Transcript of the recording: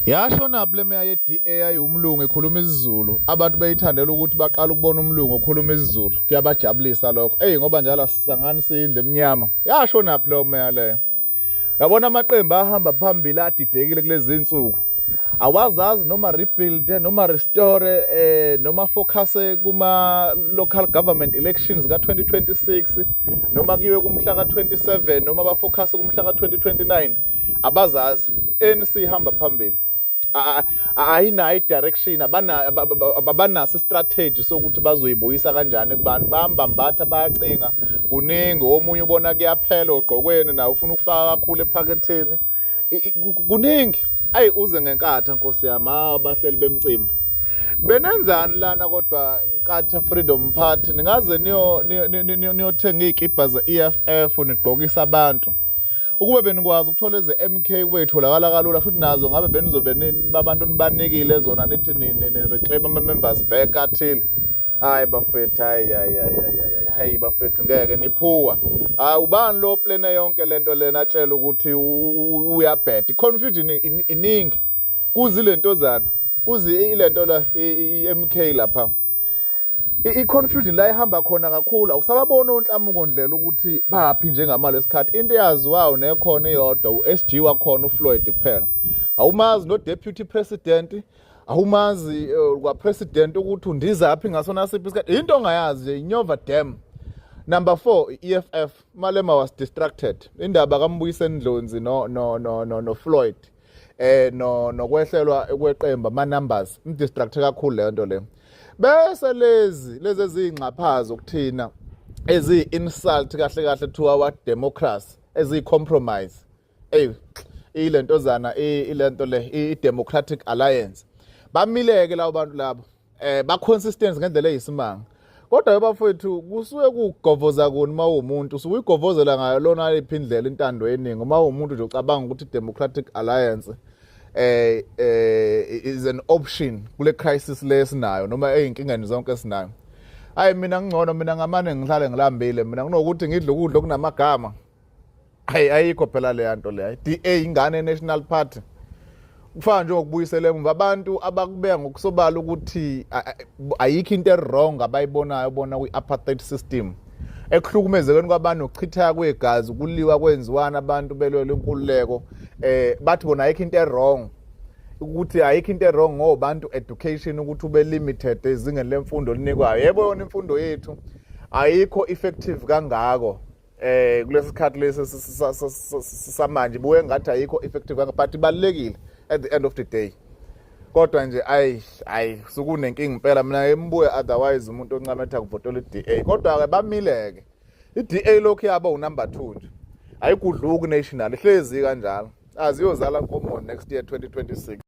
Yashona le meya ye-DA yayiwumlungu ekhuluma isiZulu. Abantu beyithandela ukuthi baqala ukubona umlungu okhuluma isiZulu. Kuyabajabulisa lokho. Eyi, ngoba njalo asisangani siyindlu emnyama. Yashona leyo meya leyo. Yabona, amaqembu ahamba phambili adidekile kulezi insuku. Awazazi noma rebuild, noma restore, noma focus kuma local government elections ka2026, noma kuyiwe kumhla ka27, noma bafocus kumhla ka2029, abazazi. ANC ihamba phambili, ayinayo i-direction, abanaso i-strategy sokuthi bazoyibuyisa kanjani kubantu. Bayambambatha, bayacinga kuningi. Omunye ubona kuyaphela ogqokweni, naye ufuna ukufaka kakhulu ephaketheni. Kuningi. Ayi, uze ngeNkatha, nkosi yami. Abahleli bemcimbi benenzani lana? Kodwa Nkatha Freedom Party, ningaze niyothenga iy'kibha ze-EFF nigqokisa abantu. Ukube benikwazi ukuthola eze-MK, kube itholakala kalula futhi nazo, ngabe benizobe babantu nibanikile zona, nithi ni-reclaim ama-members back athile. Hayi bafethu, hayi, hayi, hayi, hayi, hayi bafethu, ngeke niphuwa. Hayi, ubani lo plane yonke lento lena atshela ukuthi uyabheda? I-confusion iningi. Kuzi lentozana, kuzi ilento la i-MK lapha, i-confusion la ihamba khona kakhulu. Awusababona onhlamuko ndlela ukuthi baphi njengamalo esikhathi. Into eyaziwayo nekhona iyodwa, u-SG wakhona uFloyd kuphela. Awumazi no-deputy president, awumazi kwa-president ukuthi undizaphi ngasona siphi isikhathi. Into ongayazi nje, inyova dam. Number 4, i-EFF. Malema was distracted indaba kaMbuyiseni Ndlozi no Floyd, no nokwehlelwa kweqembu ama numbers, imdistract kakhulu leyo nto leyo. Bese lezi ezingxaphazo kuthina, ezi insult kahle kahle to our democracy, ezi compromise, ey, ilentozana, ilento le i-Democratic Alliance, bamileke labo bantu labo, ba consistent ngendlela eyisimanga. Kodwa bafowethu, kusuke kugovoza kuni uma uwumuntu usuke uyigovozela ngayo lona iphi indlela intando yeningi? Uma uwumuntu nje ucabanga ukuthi i-Democratic Alliance is an option kule crisis lesinayo noma eyinkingeni zonke esinayo, hayi, mina ngcono mina ngamane ngihlale ngilambile mina kunokuthi ngidle ukudla okunamagama. Hayi, ayikho phela leya nto leya. DA ingane National Party, kufana nje ngokubuyisela emuva abantu abakubeka ngokusobala ukuthi ayikho into e-wrong abayibonayo bona kwi-apartheid system, ekuhlukumezekeni kwabantu, nokuchitheka kwegazi, kuliwa kwenziwana abantu belwela inkululeko. Bathi bona ayikho into e-wrong, ukuthi ayikho into e-wrong ngobantu education ukuthi ube limited ezingeni lemfundo olinikwayo. Yebo, yona imfundo yethu ayikho effective kangako kulesi sikhathi lesi samanje, buye ngathi ayikho effective kangako, but ibalulekile at the end of the day. Kodwa nje ayi, ayi, sukunenkinga impela. Mina embuye, otherwise umuntu oncametha kuvotela i-DA. Kodwa ke bamile ke, i-DA lokhu yabo unumber 2 nje, ayigudluki national, ihlezi kanjalo, aziyozala nkomo next year 2026.